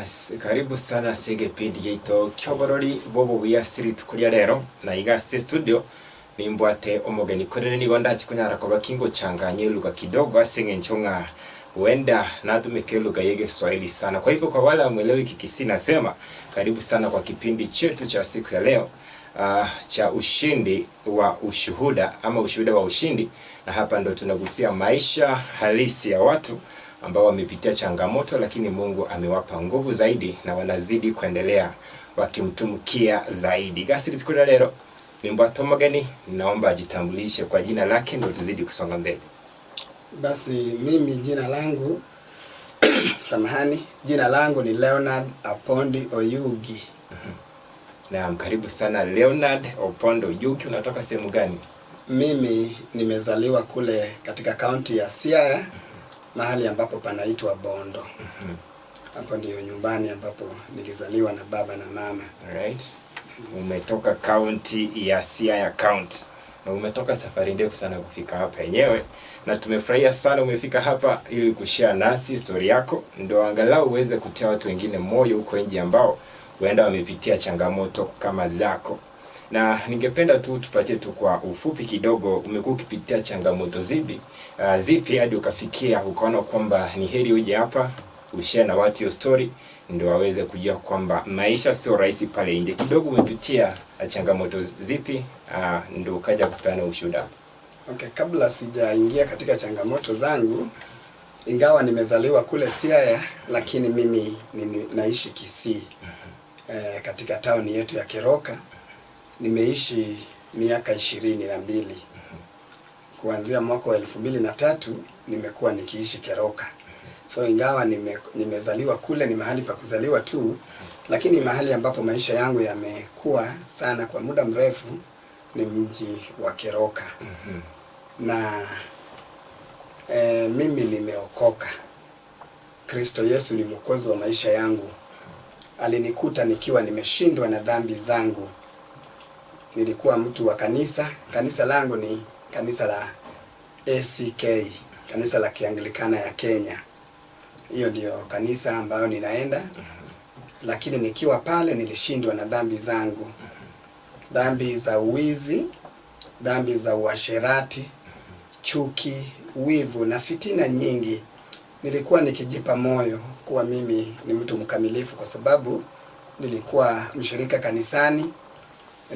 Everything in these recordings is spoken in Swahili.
Bas, karibu sana ase egepindi giaito kioborori bw'obobuya ase rituko ria rero, na iga ase estudio nimbwate omogeni korende nigo ndache konyara koba kingochanganya eluga kidogo ase eng'encho ng'a huenda natumika elugha ya Egeswahili sana. Kwa hivyo kwa wale hamuelewi Kikisii nasema karibu sana kwa kipindi chetu cha siku ya leo cha ushindi wa ushuhuda ama ushuhuda wa ushindi, na hapa ndo tunagusia maisha halisi ya watu ambao wamepitia changamoto, lakini Mungu amewapa nguvu zaidi na wanazidi kuendelea wakimtumikia zaidi. Gasi rituko ria rero nimbwate omogeni, naomba ajitambulishe kwa jina lake ndo tuzidi kusonga mbele. Basi mimi jina langu samahani, jina langu ni Leonard Apondi Oyugi. Naam, karibu sana Leonard Opondo Oyugi, unatoka sehemu gani? Mimi nimezaliwa kule katika kaunti ya Siaya, mahali ambapo panaitwa Bondo. Hapo ndiyo nyumbani ambapo nilizaliwa na baba na mama. Alright. Umetoka kaunti ya Siaya County na umetoka safari ndefu sana kufika hapa yenyewe, na tumefurahia sana umefika hapa ili kushare nasi story yako, ndio angalau uweze kutia watu wengine moyo huko nje ambao huenda wamepitia changamoto kama zako. Na ningependa tu tupatie tu kwa ufupi kidogo, umekuwa ukipitia changamoto zipi hadi ukafikia ukaona kwamba ni heri uje hapa ushare na watu hiyo story ndio waweze kujua kwamba maisha sio rahisi pale nje. Kidogo umepitia changamoto zipi ndio ukaja kupeana ushuhuda? Okay, kabla sijaingia katika changamoto zangu, ingawa nimezaliwa kule Siaya, lakini mimi naishi Kisii. Katika tauni yetu ya Keroka nimeishi miaka 22. Kuanzia mwaka wa 2003 nimekuwa nikiishi Keroka. So ingawa nimezaliwa kule, ni mahali pa kuzaliwa tu, lakini mahali ambapo maisha yangu yamekuwa sana kwa muda mrefu ni mji wa Keroka. Na mimi nimeokoka. Kristo Yesu ni mwokozi wa maisha yangu. Alinikuta nikiwa nimeshindwa na dhambi zangu. Nilikuwa mtu wa kanisa. Kanisa langu ni kanisa la ACK, kanisa la Kianglikana ya Kenya. Hiyo ndio kanisa ambayo ninaenda. Lakini nikiwa pale nilishindwa na dhambi zangu. Dhambi za uwizi, dhambi za uasherati, chuki, wivu na fitina nyingi. Nilikuwa nikijipa moyo kuwa mimi ni mtu mkamilifu kwa sababu nilikuwa mshirika kanisani,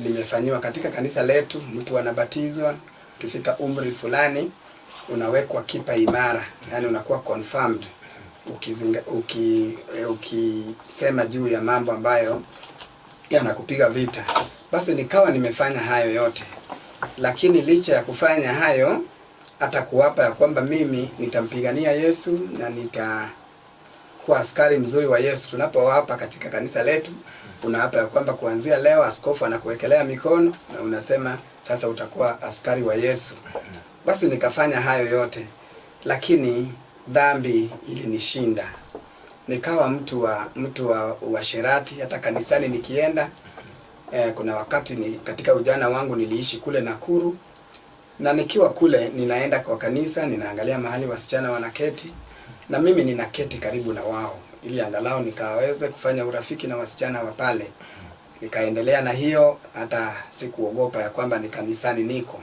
nimefanyiwa katika kanisa letu, mtu anabatizwa, ukifika umri fulani unawekwa kipa imara, yani unakuwa confirmed ukisema juu ya mambo ambayo yanakupiga vita. Basi nikawa nimefanya hayo yote, lakini licha ya kufanya hayo, hata kuwapa ya kwamba mimi nitampigania Yesu na nitakuwa askari mzuri wa Yesu. Tunapowapa katika kanisa letu, unaapa ya kwamba kuanzia leo askofu anakuwekelea mikono na unasema sasa utakuwa askari wa Yesu. Basi nikafanya hayo yote, lakini dhambi ilinishinda. Nikawa mtu wa uasherati. Hata kanisani nikienda, kuna wakati katika ujana wangu niliishi kule Nakuru, na nikiwa kule ninaenda kwa kanisa, ninaangalia mahali wasichana wanaketi, na mimi ninaketi karibu na wao ili angalau nikaweze kufanya urafiki na wasichana wa pale. Nikaendelea na hiyo, hata sikuogopa ya kwamba ni kanisani niko.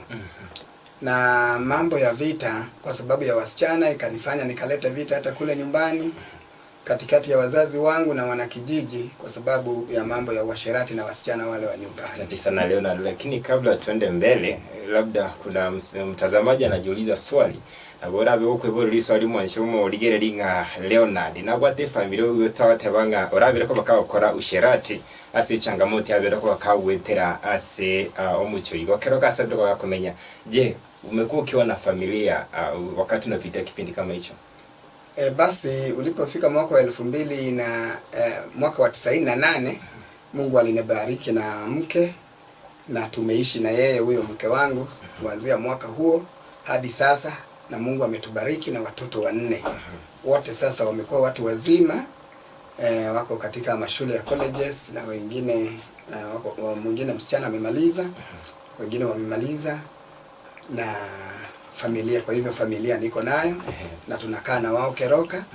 Na mambo ya vita kwa sababu ya wasichana ikanifanya nikaleta vita hata kule nyumbani katikati ya wazazi wangu na wanakijiji kwa sababu ya mambo ya uasherati na wasichana wale wa nyumbani. Asante sana Leonard, lakini kabla tuende mbele, labda kuna mtazamaji anajiuliza swali na bora be ukwebora swali mwanshomo oligere ringa Leonard nabwate familia uyotawateba ng'a orabire ko bakakora usherati ase changamoto yabere ko bakawetera ase omucho igo kero kasabire ko bakomenya. Je, umekuwa ukiwa na familia wakati unapitia kipindi kama hicho? Basi ulipofika mwaka wa elfu mbili na mwaka wa 98, Mungu alinibariki na mke na tumeishi na yeye huyo mke wangu kuanzia mwaka huo hadi sasa, na Mungu ametubariki na watoto 4. Wote sasa wamekuwa watu wazima, wako katika mashule ya colleges na wengine wako, mwingine msichana amemaliza, wengine wamemaliza na familia. Kwa hivyo familia niko nayo na tunakaa na wao Keroka,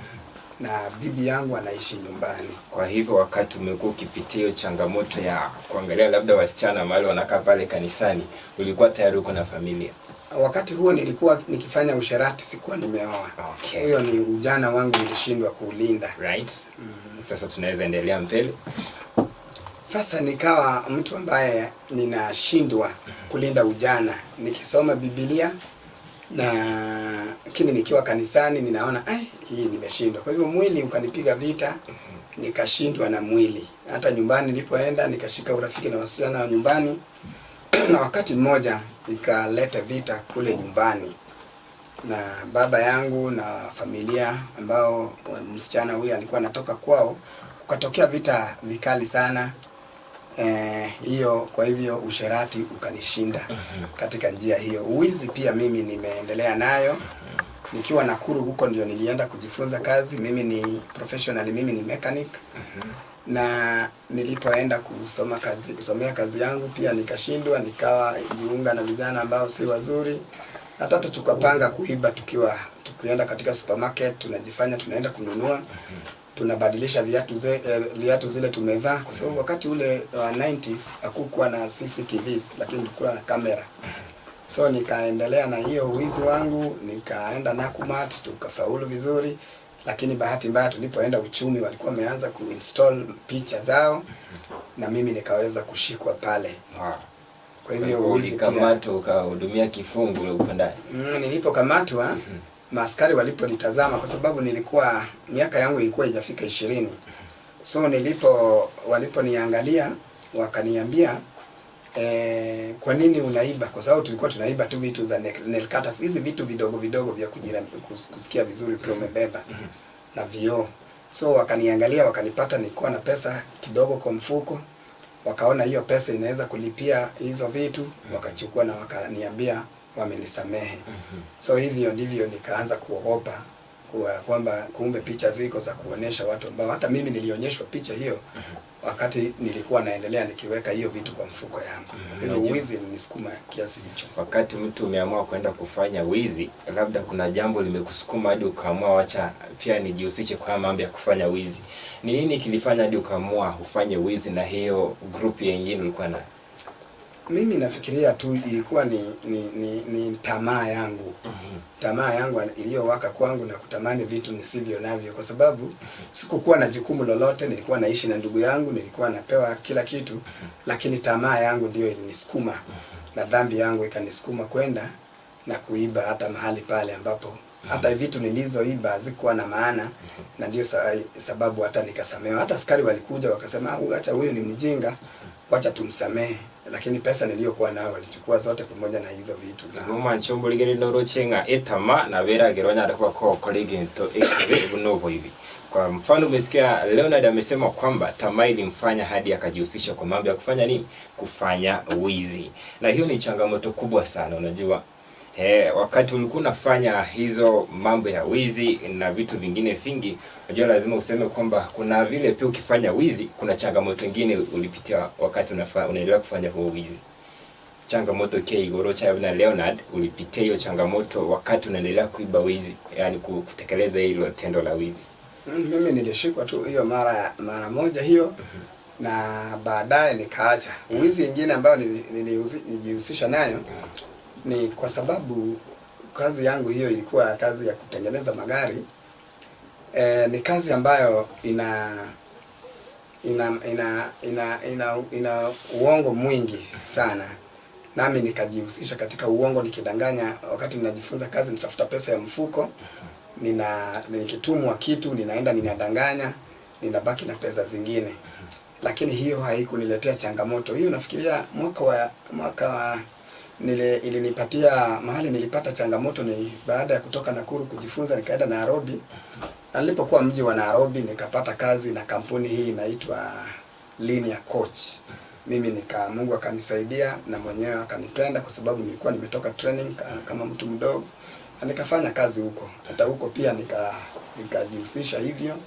na bibi yangu anaishi nyumbani. Kwa hivyo wakati umekuwa ukipitia hiyo changamoto ya kuangalia labda wasichana mahali wanakaa pale kanisani, ulikuwa tayari uko na familia? Wakati huo nilikuwa nikifanya usherati, sikuwa nimeoa. Okay. Huyo ni ujana wangu, nilishindwa kuulinda. Right. Sasa tunaweza endelea mbele. Sasa nikawa mtu ambaye ninashindwa kulinda ujana, nikisoma Biblia na lakini nikiwa kanisani ninaona ai, hii nimeshindwa. Kwa hivyo mwili ukanipiga vita, nikashindwa na mwili. Hata nyumbani nilipoenda nikashika urafiki na wasichana wa nyumbani na wakati mmoja ikaleta vita kule nyumbani na baba yangu na familia ambao msichana huyu alikuwa anatoka kwao, kukatokea vita vikali sana hiyo. Kwa hivyo usherati ukanishinda katika njia hiyo. Uwizi pia mimi nimeendelea nayo nikiwa Nakuru, huko ndio nilienda kujifunza kazi. Mimi ni professionally, mimi ni mechanic na nilipoenda kusoma kazi, kusomea kazi yangu pia nikashindwa, nikawa jiunga na vijana ambao si wazuri, na hata tukapanga kuiba tukienda katika supermarket, tunajifanya tunaenda kununua, tunabadilisha viatu zile tumevaa, kwa sababu wakati ule wa 90s hakukuwa na CCTVs, lakini kulikuwa na kamera. So nikaendelea na hiyo uwizi wangu, nikaenda Nakumatt tukafaulu vizuri, lakini bahati mbaya tulipoenda uchumi walikuwa wameanza kuinstall picha zao na mimi nikaweza kushikwa pale. Wow. Kwa hivyo uwizi pia Ulikamatwa ukahudumia kifungo huko ndani. Nilipokamatwa maaskari waliponitazama, kwa sababu nilikuwa miaka yangu ilikuwa haijafika 20, so waliponiangalia wakaniambia kwa nini unaiba? Kwa sababu tulikuwa tunaiba tu vitu za nail cutters, hizi vitu vidogo vidogo vya kusikia vizuri ukiwa umebeba na vioo. So wakaniangalia wakanipata nilikuwa na pesa kidogo kwa mfuko, wakaona hiyo pesa inaweza kulipia hizo vitu, wakachukua na wakaniambia wamenisamehe. So hivyo ndivyo nikaanza kuogopa kuwa kwamba kumbe picha ziko za kuonesha watu ambao hata mimi nilionyeshwa picha hiyo wakati nilikuwa naendelea nikiweka hiyo vitu kwa mfuko yangu. Kwa hivyo uwizi ulinisukuma kiasi hicho. Wakati mtu umeamua kwenda kufanya wizi, labda kuna jambo limekusukuma hadi ukaamua wacha pia nijihusishe kwa haya mambo ya kufanya wizi. Ni nini kilifanya hadi ukaamua ufanye wizi na hiyo group yengine ulikuwa nayo? Mimi nafikiria tu ilikuwa ni tamaa yangu. Tamaa yangu iliyowaka kwangu na kutamani vitu nisivyo navyo, kwa sababu sikukuwa na jukumu lolote. Nilikuwa naishi na ndugu yangu, nilikuwa napewa kila kitu, lakini tamaa yangu ndiyo ilinisukuma na dhambi yangu ikanisukuma kwenda na kuiba hata mahali pale ambapo hata vitu nilizoiba hazikuwa na maana, na ndio sababu hata nikasamehewa. Hata askari walikuja wakasema, acha huyu ni mjinga, wacha tumsamehe, lakini pesa niliyokuwa nayo walichukua zote pamoja na hizo vitu zangu. Goma nchombo ligeri norochenga etama na beragero nyara kwa kokora egento ekebe bunobo hivi. Kwa mfano umesikia Leonard amesema kwamba tamaa ilimfanya hadi akajihusisha kwa mambo ya kufanya nini? Kufanya wizi. Na hiyo ni changamoto kubwa sana, unajua. Wakati ulikuwa unafanya hizo mambo ya wizi na vitu vingine vingi, unajua lazima useme kwamba kuna vile pia ukifanya wizi kuna changamoto nyingine ulipitia wakati unaendelea kufanya huo wizi. Changamoto ke igoro cha na Leonard ulipitia hiyo changamoto wakati unaendelea kuiba wizi, yani kutekeleza hilo tendo la wizi. Mimi nilishikwa tu hiyo mara moja hiyo na baadaye nikaacha. Wizi ingine ambayo nilijihusisha nayo ni kwa sababu kazi yangu hiyo ilikuwa kazi ya kutengeneza magari. Ni kazi ambayo ina uongo mwingi sana. Nami nikajihusisha katika uongo nikidanganya. Wakati ninajifunza kazi nitafuta pesa ya mfuko, nikitumwa kitu ninaenda ninadanganya, ninabaki na pesa zingine. Lakini hiyo haikuniletea changamoto. Hiyo nafikiria mwaka wa ilinipatia mahali nilipata changamoto ni baada ya kutoka Nakuru kujifunza nikaenda Nairobi. Na nilipokuwa mji wa Nairobi nikapata kazi na kampuni hii inaitwa Linear Coach. Mimi Mungu akanisaidia na mwenyewe akanipenda kwa sababu nilikuwa nimetoka training kama mtu mdogo na nikafanya kazi huko. Hata huko pia nikajihusisha hivyo.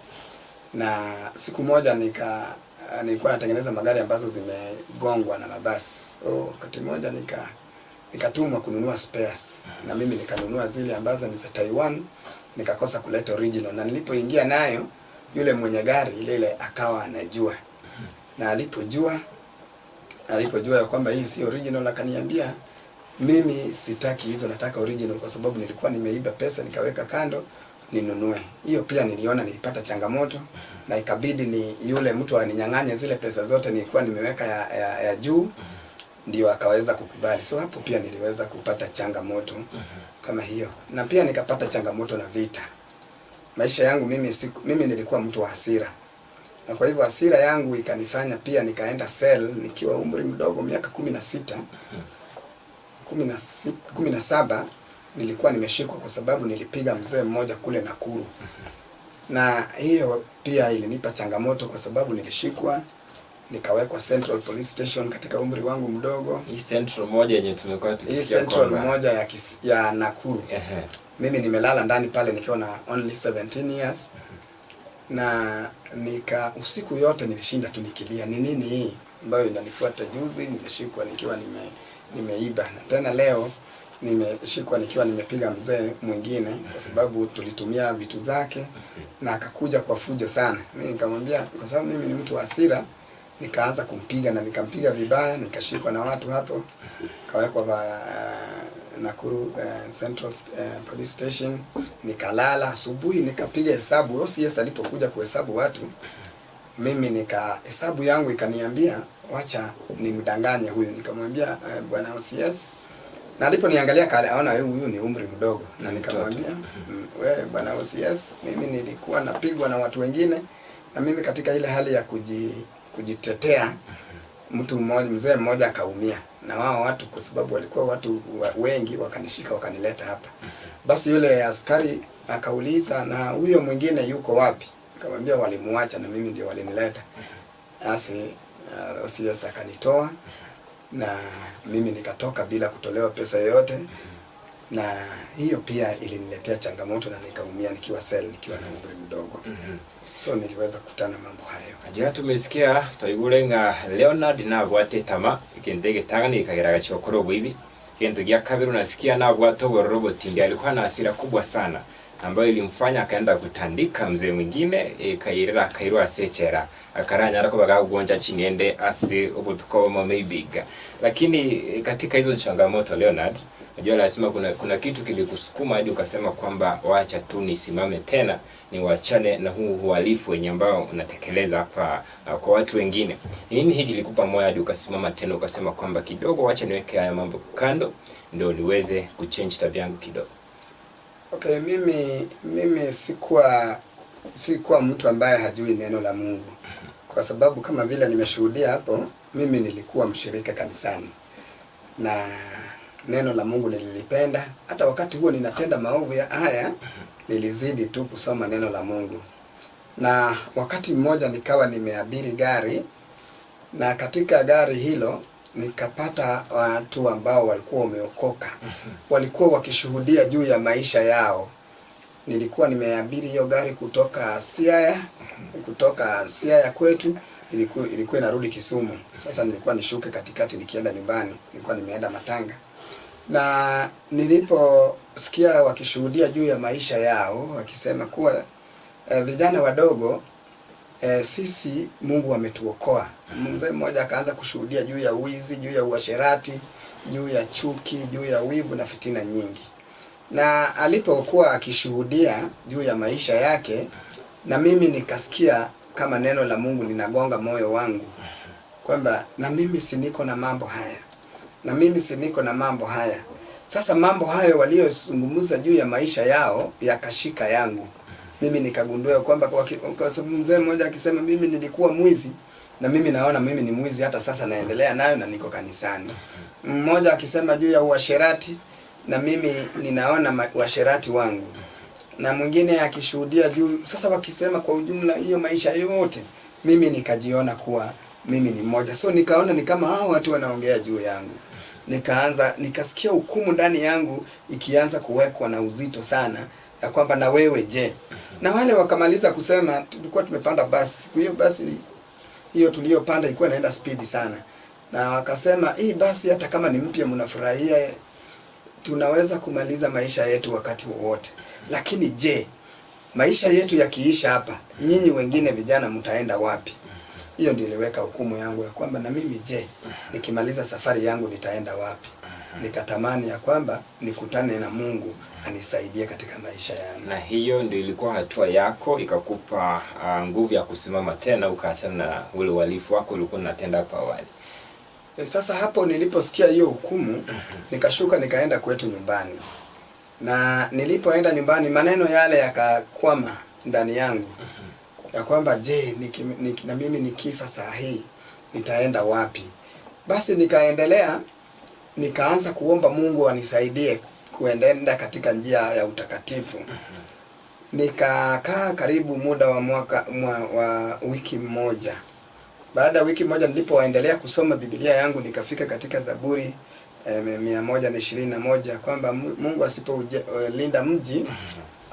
Na siku moja nilikuwa natengeneza magari ambazo zimegongwa na mabasi. Wakati mmoja nikatumwa kununua spares na mimi nikanunua zile ambazo ni za Taiwan Nikakosa kuleta original, na nilipoingia nayo yule mwenye gari ile ile akawa anajua, na alipojua ya kwamba hii si original, akaniambia mimi sitaki hizo, nataka original, kwa sababu nilikuwa nimeiba pesa nikaweka kando ninunue. Hiyo pia niliona nilipata changamoto, na ikabidi ni yule mtu aninyang'anye zile pesa zote nilikuwa nimeweka ya juu, ndio akaweza kukubali. So hapo pia niliweza kupata changamoto kama hiyo, na pia nikapata changamoto na vita. Maisha yangu mimi nilikuwa mtu wa hasira, na kwa hivyo hasira yangu ikanifanya pia nikaenda cell nikiwa umri mdogo, miaka 16, 17 nilikuwa nimeshikwa kwa sababu nilipiga mzee mmoja kule Nakuru. Na hiyo pia ilinipa changamoto kwa sababu nilishikwa nikawekwa Central Police Station katika umri wangu mdogo. Hii Central moja yenye tumekuwa Hii tukisikia Central kwamba moja ya Nakuru. Mimi nimelala ndani pale nikiwa na only 17 years, na nika usiku yote nilishinda tu nikilia, ni nini hii ambayo inanifuata? Juzi nimeshikwa nikiwa nimeiba, na tena leo nimeshikwa nikiwa nimepiga mzee mwingine kwa sababu tulitumia vitu zake na akakuja kwa fujo sana. Mimi nikamwambia, kwa sababu mimi ni mtu wa hasira, nikaanza kumpiga na nikampiga vibaya, nikashikwa na watu hapo, kawekwa Nakuru Central Police Station, nikalala. Asubuhi nikapiga hesabu, OCS alipokuja kuhesabu watu, mimi nika hesabu yangu ikaniambia wacha nimdanganye huyu. Nikamwambia bwana OCS, na aliponiangalia akaona huyu ni umri mdogo, na nikamwambia we bwana OCS, mimi nilikuwa napigwa na watu wengine, na mimi katika ile hali ya kujitetea mtu mmoja, mzee mmoja akaumia, na wao watu kwa sababu walikuwa watu wengi, wakanishika wakanileta hapa. Basi yule askari akauliza, na huyo mwingine yuko wapi? Nikamwambia walimuacha na mimi ndio walinileta. Basi OCS akanitoa na mimi nikatoka bila kutolewa pesa yoyote, na hiyo pia iliniletea changamoto na nikaumia nikiwa cell nikiwa na umri mdogo. So niliweza kukutana mambo hayo. Najua tumesikia twaigure ng'a Leonard nabwate tama ekintu egetang'ani gekagera gachokora oboibi. Kintu gya kabiri unasikia nabwate obororo botindi, alikuwa na hasira kubwa sana ambayo ilimfanya akaenda kutandika mzee mwingine, ekairira akairwa asechera akaranyara ko bagagonja chingende ase obotuko bomo maybe. Lakini katika hizo changamoto Leonard, najua lazima kuna kitu kilikusukuma hadi ukasema kwamba wacha tu nisimame tena niwachane na huu uhalifu wenye ambao unatekeleza hapa kwa watu wengine. Nini hiki kilikupa moyo hadi ukasimama tena ukasema kwamba kidogo wacha niweke haya mambo kando ndio niweze kuchange tabia yangu kidogo? Okay, mimi sikuwa mtu ambaye hajui neno la Mungu, kwa sababu kama vile nimeshuhudia hapo, mimi nilikuwa mshirika kanisani na neno la Mungu nililipenda. Hata wakati huo ninatenda maovu ya haya, nilizidi tu kusoma neno la Mungu. Na wakati mmoja nikawa nimeabiri gari, na katika gari hilo nikapata watu ambao walikuwa wameokoka, walikuwa wakishuhudia juu ya maisha yao. Nilikuwa nimeabiri hiyo gari kutoka Siaya kwetu, ilikuwa inarudi Kisumu. Sasa nilikuwa nishuke katikati nikienda nyumbani, nilikuwa nimeenda Matanga. Na niliposikia wakishuhudia juu ya maisha yao, wakisema kuwa vijana wadogo, sisi Mungu ametuokoa. Mzee mmoja akaanza kushuhudia juu ya wizi, juu ya uasherati, juu ya chuki, juu ya wivu na fitina nyingi. Na alipokuwa akishuhudia juu ya maisha yake, na mimi nikasikia kama neno la Mungu linagonga moyo wangu kwamba na mimi si niko na mambo haya, na mimi si niko na mambo haya. Sasa mambo hayo waliozungumza juu ya maisha yao yakashika yangu. Mimi nikagundua kwamba kwa sababu mzee mmoja akisema mimi nilikuwa mwizi, na mimi naona mimi ni mwizi hata sasa naendelea nayo na niko kanisani. Mmoja akisema juu ya uasherati, na mimi ninaona uasherati wangu. Na mwingine akishuhudia juu, sasa wakisema kwa ujumla hiyo maisha yote, mimi nikajiona kuwa mimi ni mmoja. So nikaona ni kama hao watu wanaongea juu yangu. Nikasikia hukumu ndani yangu ikianza kuwekwa na uzito sana, ya kwamba na wewe je? Na wale wakamaliza kusema, tulikuwa tumepanda basi. Siku hiyo basi hiyo tuliyopanda ilikuwa inaenda speed sana. Na wakasema hii basi hata kama ni mpya mnafurahia, Tunaweza kumaliza maisha yetu wakati wowote, lakini je, maisha yetu yakiisha hapa, nyinyi wengine vijana mtaenda wapi? Hiyo ndio iliweka hukumu yangu ya kwamba na mimi je, nikimaliza safari yangu nitaenda wapi? Nikatamani ya kwamba nikutane na Mungu anisaidie katika maisha yangu. Na hiyo ndio ilikuwa hatua yako ikakupa nguvu ya kusimama tena, ukaachana na ule uhalifu wako ulikuwa unatenda hapo awali. Sasa hapo niliposikia hiyo hukumu, nikashuka nikaenda kwetu nyumbani, na nilipoenda nyumbani maneno yale yakakwama ndani yangu ya kwamba je, na mimi nikifa saa hii nitaenda wapi? Basi nikaendelea, nikaanza kuomba Mungu anisaidie kuenenda katika njia ya utakatifu. Nikakaa karibu muda wa wa wiki moja. Baada ya wiki moja nilipoendelea kusoma Biblia yangu nikafika katika Zaburi 121 kwamba Mungu asipolinda mji,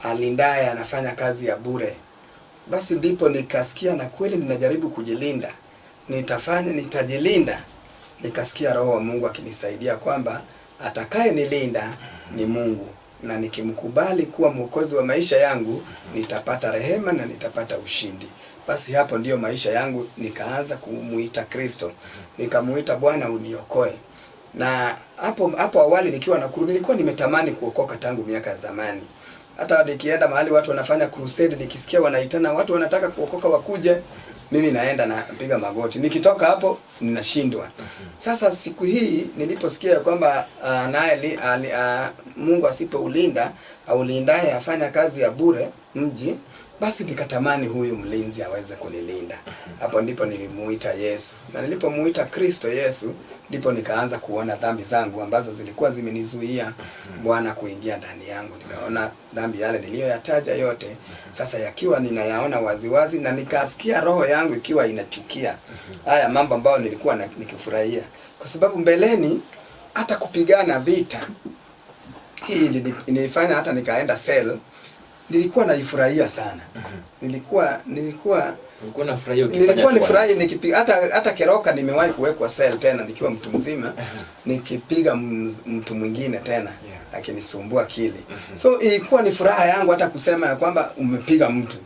alindaye anafanya kazi ya bure. Basi ndipo nikasikia na kweli ninajaribu kujilinda, nitajilinda. Nikasikia Roho wa Mungu akinisaidia kwamba atakaye nilinda ni Mungu, na nikimkubali kuwa mwokozi wa maisha yangu nitapata rehema na nitapata ushindi. Basi hapo ndiyo maisha yangu nikaanza kumuita Kristo, nikamuita Bwana uniokoe. Na hapo awali nikiwa Nakuru nilikuwa nimetamani kuokoka tangu miaka ya zamani. Hata nikienda mahali watu wanafanya crusade, nikisikia wanaitana watu wanataka kuokoka wakuje, mimi naenda napiga magoti. Nikitoka hapo ninashindwa. Sasa siku hii niliposikia kwamba naye Mungu asipoulinda aulindaye afanya kazi ya bure mji, basi nikatamani huyu mlinzi aweze kunilinda. Hapo ndipo nilimuita Yesu. Na nilipomuita Kristo Yesu, ndipo nikaanza kuona dhambi zangu ambazo zilikuwa zimenizuia Bwana kuingia ndani yangu. Nikaona dhambi yale niliyoyataja yote sasa yakiwa ninayaona waziwazi, na nikasikia roho yangu ikiwa inachukia haya mambo ambayo nilikuwa nikifurahia. Kwa sababu mbeleni hata kupigana vita hii nilifanya, hata nikaenda cell, nilikuwa naifurahia sana. Nilikuwa nafurahia ukifanya. Nilikuwa nifurahi nikipiga hata keroka. Nimewahi kuwekwa cell tena nikiwa mtu mzima, nikipiga mtu mwingine tena akinisumbua akili. So ilikuwa ni furaha yangu hata kusema ya kwamba umepiga mtu,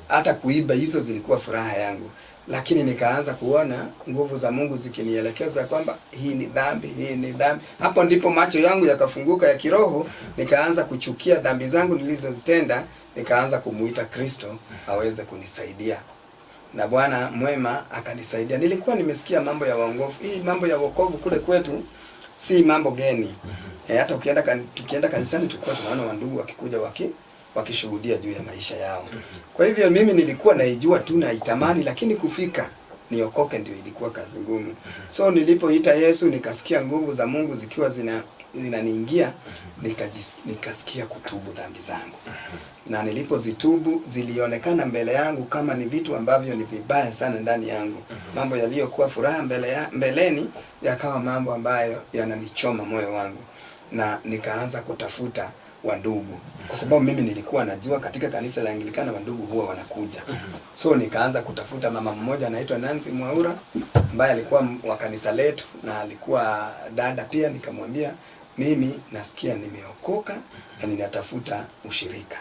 hata kuiba, hizo zilikuwa furaha yangu. Lakini nikaanza kuona nguvu za Mungu zikinielekeza kwamba hii ni dhambi, hii ni dhambi. Hapo ndipo macho yangu yakafunguka ya kiroho, nikaanza kuchukia dhambi zangu nilizozitenda, nikaanza kumuita Kristo aweze kunisaidia. Na Bwana mwema akanisaidia. Nilikuwa nimesikia mambo ya waongofu. Hii mambo ya wokovu kule kwetu si mambo geni. Hata tukienda kanisani tulikuwa tunaona wandugu wakikuja wakishuhudia juu ya maisha yao. Kwa hivyo mimi nilikuwa naijua tu naitamani, lakini kufika niokoke ndio ilikuwa kazi ngumu. So nilipoita Yesu nikasikia nguvu za Mungu zikiwa zinaniingia, nikasikia kutubu dhambi zangu. Na nilipozitubu zilionekana mbele yangu kama ni vitu ambavyo ni vibaya sana ndani yangu. Mambo yaliyokuwa furaha mbeleni yakawa mambo ambayo yananichoma moyo wangu. Na nikaanza kutafuta wandugu, kwa sababu mimi nilikuwa najua katika kanisa la Anglikana wandugu huwa wanakuja. So nikaanza kutafuta mama mmoja anaitwa Nancy Mwaura ambaye alikuwa wa kanisa letu na alikuwa dada pia. Nikamwambia mimi nasikia nimeokoka na ninatafuta ushirika.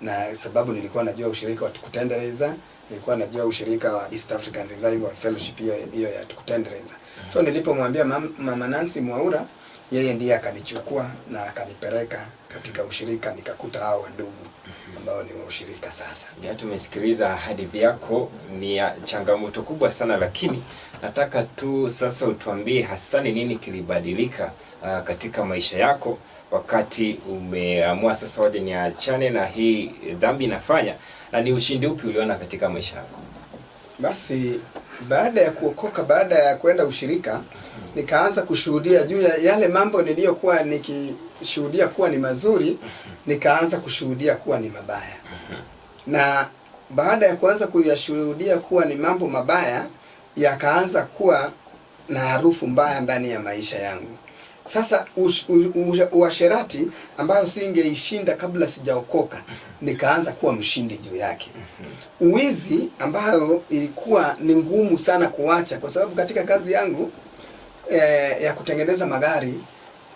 Na sababu nilikuwa najua ushirika wa Tukutendereza, nilikuwa najua ushirika wa East African Revival Fellowship hiyo ya Tukutendereza. So nilipomwambia mama Nancy Mwaura, yeye ndiye akanichukua na akanipeleka katika ushirika, nikakuta hao ndugu ambao ni wa ushirika sasa. Ya, tumesikiliza hadithi yako, ni ya changamoto kubwa sana, lakini nataka tu sasa utuambie hasa ni nini kilibadilika katika maisha yako wakati umeamua sasa waje niachane na hii dhambi nafanya, na ni ushindi upi uliona katika maisha yako? Basi baada ya kuokoka, baada ya kwenda ushirika, nikaanza kushuhudia juu ya yale mambo niliyokuwa nikishuhudia kuwa ni mazuri, nikaanza kushuhudia kuwa ni mabaya. Na baada ya kuanza kuyashuhudia kuwa ni mambo mabaya, yakaanza kuwa na harufu mbaya ndani ya maisha yangu. Sasa uasherati ambayo singeishinda kabla sijaokoka, nikaanza kuwa mshindi juu yake. Uwizi ambayo ilikuwa ni ngumu sana kuacha, kwa sababu katika kazi yangu ya kutengeneza magari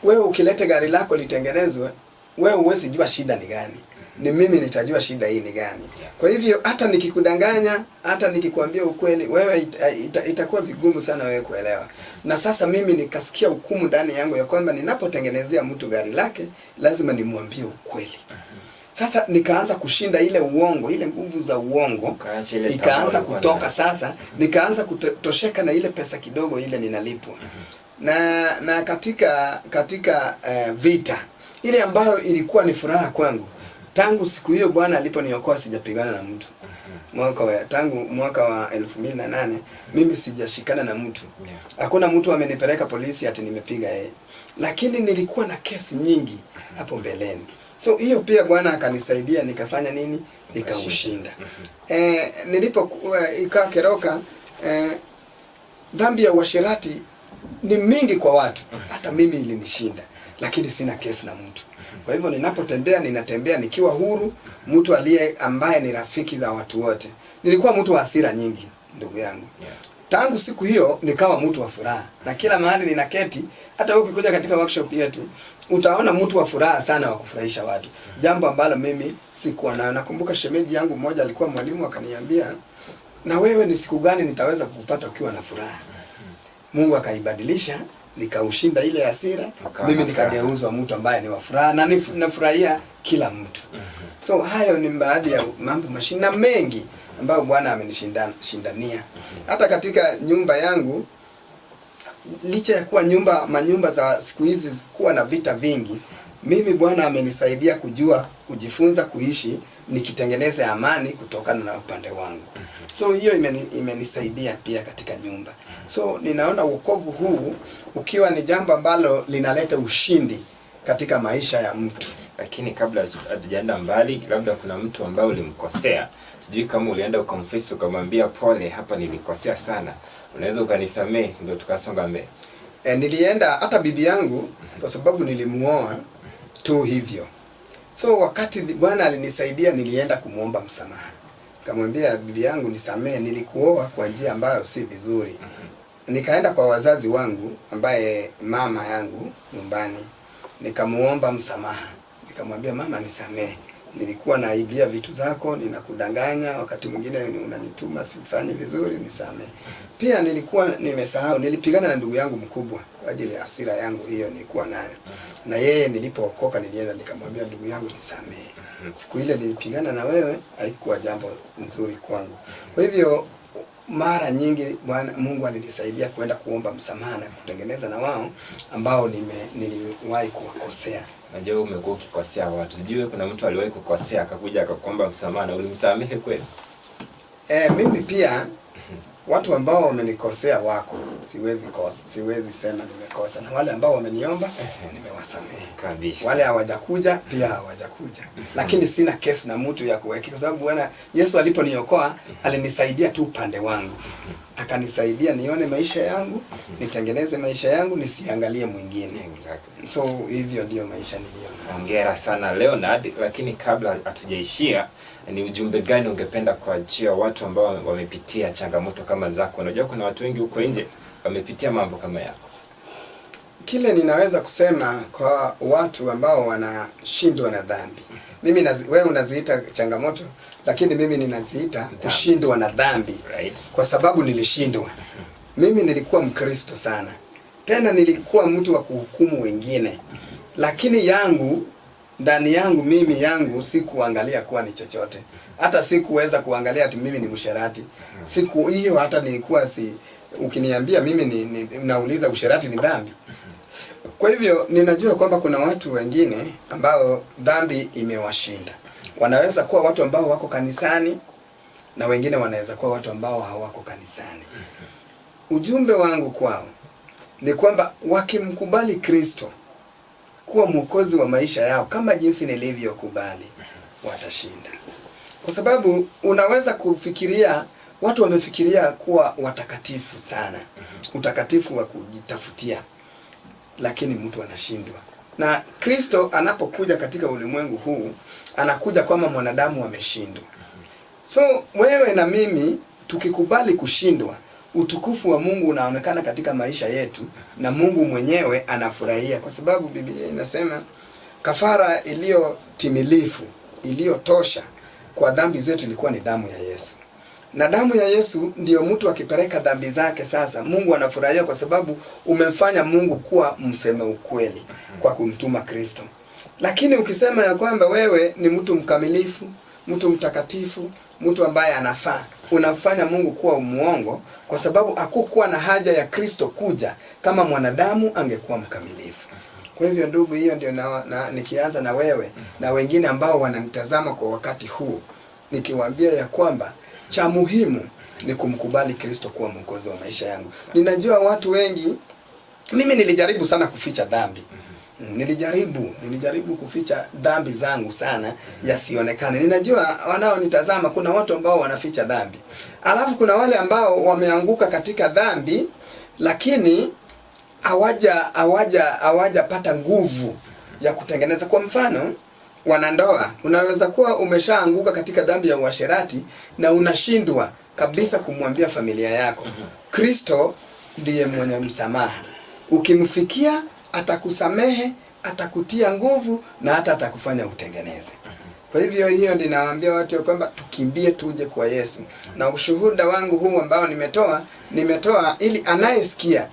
Wewe ukilete gari lako litengenezwe, wewe huwezi jua shida ni gani, ni mimi nitajua shida hii ni gani. Kwa hivyo hata nikikudanganya, hata nikikwambia ukweli, wewe itakuwa vigumu sana wewe kuelewa. Na sasa mimi nikasikia hukumu ndani yangu ya kwamba ninapotengenezea mtu gari lake lazima nimwambie ukweli. Sasa nikaanza kushinda ile uongo, ile nguvu za uongo Ukaacha ile tamaa ikaanza ulikuwa kutoka. nayo. Sasa nikaanza kutosheka na ile pesa kidogo ile ninalipwa. Na katika vita ile ambayo ilikuwa ni furaha kwangu, tangu siku hiyo Bwana aliponiokoa sijapigana na mtu. Tangu mwaka wa 2008 mimi sijashikana na mtu. Hakuna mtu amenipeleka polisi ati nimepiga yeye, lakini nilikuwa na kesi nyingi hapo mbeleni. So hiyo pia Bwana akanisaidia, nikafanya nini? Nikaushinda. Nilipokuwa ikaa Keroka, dhambi ya uasherati ni mingi kwa watu, hata mimi ilinishinda, lakini sina kesi na mtu. Kwa hivyo ninapotembea, ninatembea nikiwa huru, mtu aliye ambaye ni rafiki za watu wote. Nilikuwa mtu wa hasira nyingi, ndugu yangu. Tangu siku hiyo nikawa mtu wa furaha, na kila mahali ninaketi, hata wewe ukikuja katika workshop yetu utaona mtu wa furaha sana, wa kufurahisha watu, jambo ambalo mimi sikuwa nayo. Nakumbuka shemeji yangu mmoja alikuwa mwalimu, akaniambia, na wewe ni siku gani nitaweza kukupata ukiwa na furaha? Mungu akaibadilisha, nikaushinda ile hasira, Ukawa mimi na furaha. nikageuzwa mtu ambaye ni wa furaha na nafurahia kila mtu. So hayo ni baadhi ya mambo mashinda mengi ambayo Bwana amenishindania. Hata katika nyumba yangu, licha ya kuwa manyumba za siku hizi kuwa na vita vingi, mimi Bwana amenisaidia kujua kujifunza kuishi nikitengeneza amani kutokana na upande wangu. So hiyo imenisaidia pia katika nyumba. So ninaona wokovu huu ukiwa ni jambo ambalo linaleta ushindi katika maisha ya mtu. Lakini kabla hatujaenda mbali, labda kuna mtu ambaye ulimkosea, sijui kama ulienda ukamfesi ukamwambia pole, hapa nilikosea sana, unaweza ukanisamee, ndio tukasonga mbele. Nilienda hata bibi yangu kwa sababu nilimuoa tu hivyo. So wakati Bwana alinisaidia, nilienda kumuomba msamaha. Nikamwambia bibi yangu, nisamee, nilikuoa kwa njia ambayo si vizuri. Nikaenda kwa wazazi wangu ambaye mama yangu nyumbani, nikamuomba msamaha. Nikamwambia mama, nisamee, nilikuwa naibia vitu zako, ninakudanganya, wakati mwingine unanituma sifanyi vizuri, nisamee. Pia nilikuwa nimesahau, nilipigana na ndugu yangu mkubwa kwa ajili ya hasira yangu hiyo nilikuwa nayo. Na yeye nilipookoka nilienda nikamwambia ndugu yangu nisamee. Siku ile nilipigana na wewe haikuwa jambo nzuri kwangu. Kwa hivyo mara nyingi Bwana Mungu alinisaidia kwenda kuomba msamaha na kutengeneza na wao ambao niliwahi kuwakosea. Najua umekuwa ukikosea watu, sijui kuna mtu aliwahi kukosea akakuja akakuomba msamaha na ulimsamehe kweli? Mimi pia watu ambao wamenikosea wako, siwezi kosa, siwezi sema nimekosa, na wale ambao wameniomba nimewasamehe. Kabisa. Wale hawajakuja pia hawajakuja, lakini sina kesi na mtu ya kuweka, kwa sababu Bwana Yesu aliponiokoa alinisaidia tu upande wangu, akanisaidia nione maisha yangu, nitengeneze maisha yangu, nisiangalie mwingine. So hivyo ndio maisha niliyo. Hongera sana Leonard, lakini kabla hatujaishia, ni ujumbe gani ungependa kuachia watu ambao wamepitia changamoto kama zako? Unajua kuna watu wengi huko nje wamepitia mambo kama yako. Kile ninaweza kusema kwa watu ambao wanashindwa na dhambi, mimi wewe unaziita changamoto, lakini mimi ninaziita kushindwa na dhambi. Kwa sababu nilishindwa. Mimi nilikuwa Mkristo sana, tena nilikuwa mtu wa kuhukumu wengine, lakini yangu ndani yangu mimi yangu sikuangalia kuwa ni chochote, hata sikuweza kuangalia ati mimi ni msherati. Siku hiyo hata nilikuwa si, ukiniambia mimi ni nauliza usherati ni dhambi. Kwa hivyo ninajua kwamba kuna watu wengine ambao dhambi imewashinda. Wanaweza kuwa watu ambao wako kanisani na wengine wanaweza kuwa watu ambao hawako kanisani. Ujumbe wangu kwao ni kwamba wakimkubali Kristo kuwa mwokozi wa maisha yao kama jinsi nilivyokubali, watashinda. Kwa sababu unaweza kufikiria, watu wamefikiria kuwa watakatifu sana, utakatifu wa kujitafutia, lakini mtu anashindwa. Na Kristo anapokuja katika ulimwengu huu, anakuja kama mwanadamu ameshindwa. So wewe na mimi tukikubali kushindwa, Utukufu wa Mungu unaonekana katika maisha yetu na Mungu mwenyewe anafurahia, kwa sababu Biblia inasema kafara iliyo timilifu, iliyotosha kwa dhambi zetu ilikuwa ni damu ya Yesu. Na damu ya Yesu ndiyo mtu akipeleka dhambi zake sasa, Mungu anafurahia kwa sababu umemfanya Mungu kuwa mseme ukweli kwa kumtuma Kristo. Lakini ukisema ya kwamba wewe ni mtu mkamilifu, mtu mtakatifu, mtu ambaye anafaa, unafanya Mungu kuwa muongo, kwa sababu hakukuwa na haja ya Kristo kuja kama mwanadamu angekuwa mkamilifu. Kwa hivyo ndugu, hiyo ndio na nikianza na wewe na wengine ambao wananitazama kwa wakati huu, nikiwaambia ya kwamba cha muhimu ni kumkubali Kristo kuwa mwokozi wa maisha yangu. Ninajua watu wengi, mimi nilijaribu sana kuficha dhambi. Nilijaribu kuficha dhambi zangu sana yasionekane. Ninajua wanaonitazama kuna watu ambao wanaficha dhambi. Alafu kuna wale ambao wameanguka katika dhambi lakini hawajapata nguvu ya kutengeneza. Kwa mfano, wanandoa, unaweza kuwa umeshaanguka katika dhambi ya uasherati na unashindwa kabisa kumwambia familia yako. Kristo ndiye mwenye msamaha. Ukimfikia atakusamehe, atakutia nguvu na hata atakufanya utengeneze. Kwa hivyo hiyo ndio nawaambia watu kwamba tukimbie tuje kwa Yesu. Na ushuhuda wangu huu ambao nimetoa ili anayesikia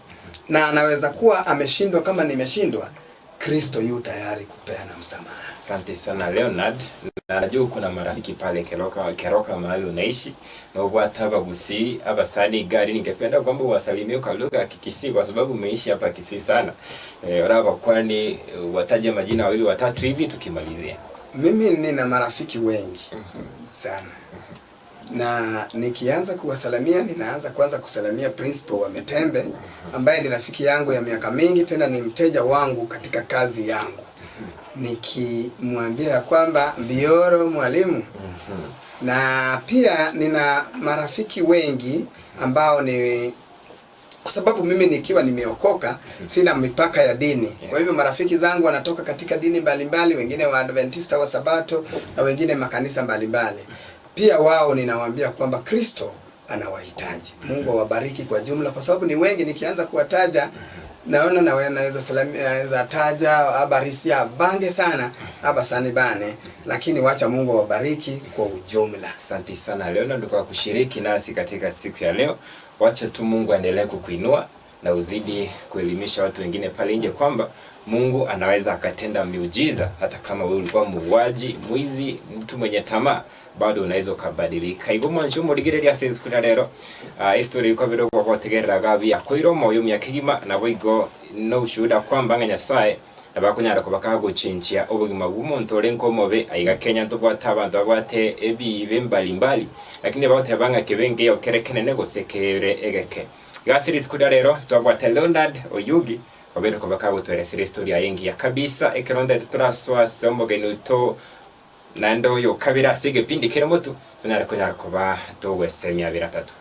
na anaweza kuwa ameshindwa kama nimeshindwa, Kristo yu tayari kupeana msamaha. Asante sana Leonard. Najua kuna marafiki pale Keroka mahali unaishi na ubwata abagusi abasani gari, ningependa kwamba uwasalimie kwa lugha ya Kikisii kwa sababu umeishi hapa Kisii sana. Oraba kwani wataje majina wawili watatu hivi tukimalizia. Mimi nina marafiki wengi sana. Na nikianza kuwasalamia, ninaanza kwanza kusalamia principal wa Metembe ambaye ni rafiki yangu ya miaka mingi, tena ni mteja wangu katika kazi yangu. Nikimwambia kwamba mbioro mwalimu. Na pia nina marafiki wengi ambao ni kwa sababu mimi nikiwa nimeokoka sina mipaka ya dini. Kwa hivyo marafiki zangu wanatoka katika dini mbalimbali, wengine wa Adventista wa Sabato na wengine makanisa mbalimbali. Pia wao ninawaambia kwamba Kristo anawahitaji. Mungu awabariki kwa jumla, kwa sababu ni wengi. Nikianza kuwataja naona naweza taja abarisia bange sana abasani bane, lakini wacha Mungu awabariki kwa ujumla. Asante sana Leonard kwa kushiriki nasi katika siku ya leo. Wacha tu Mungu aendelee kukuinua na uzidi kuelimisha watu wengine pale nje kwamba Mungu anaweza akatenda miujiza hata kama wewe ulikuwa muuaji, mwizi, mtu mwenye tamaa, bado unaweza ukabadilika. Igo mwancho murigereria sense kuna lero history ko biro kwa kwategerera gabi yakoiro moyo myakigima na boigo no ushuhuda kwamba nga Nyasaye abakunyara ko bakaguchinchia obugima bw'umuntu ore nkomobe aiga Kenya ntobwate abantu bagwate ebibe mbalimbali, lakini bagotebanga kebenge yokerekene negosekere egeke gasiri tukuda rero twabwate Leonard Oyugi obere ko bakagutweresera historia yengi ya kabisa ekeronda turaswa somogeni uto nando yo kabira sige pindi keremotu tunara kunyara kuba togwesemya biratatu.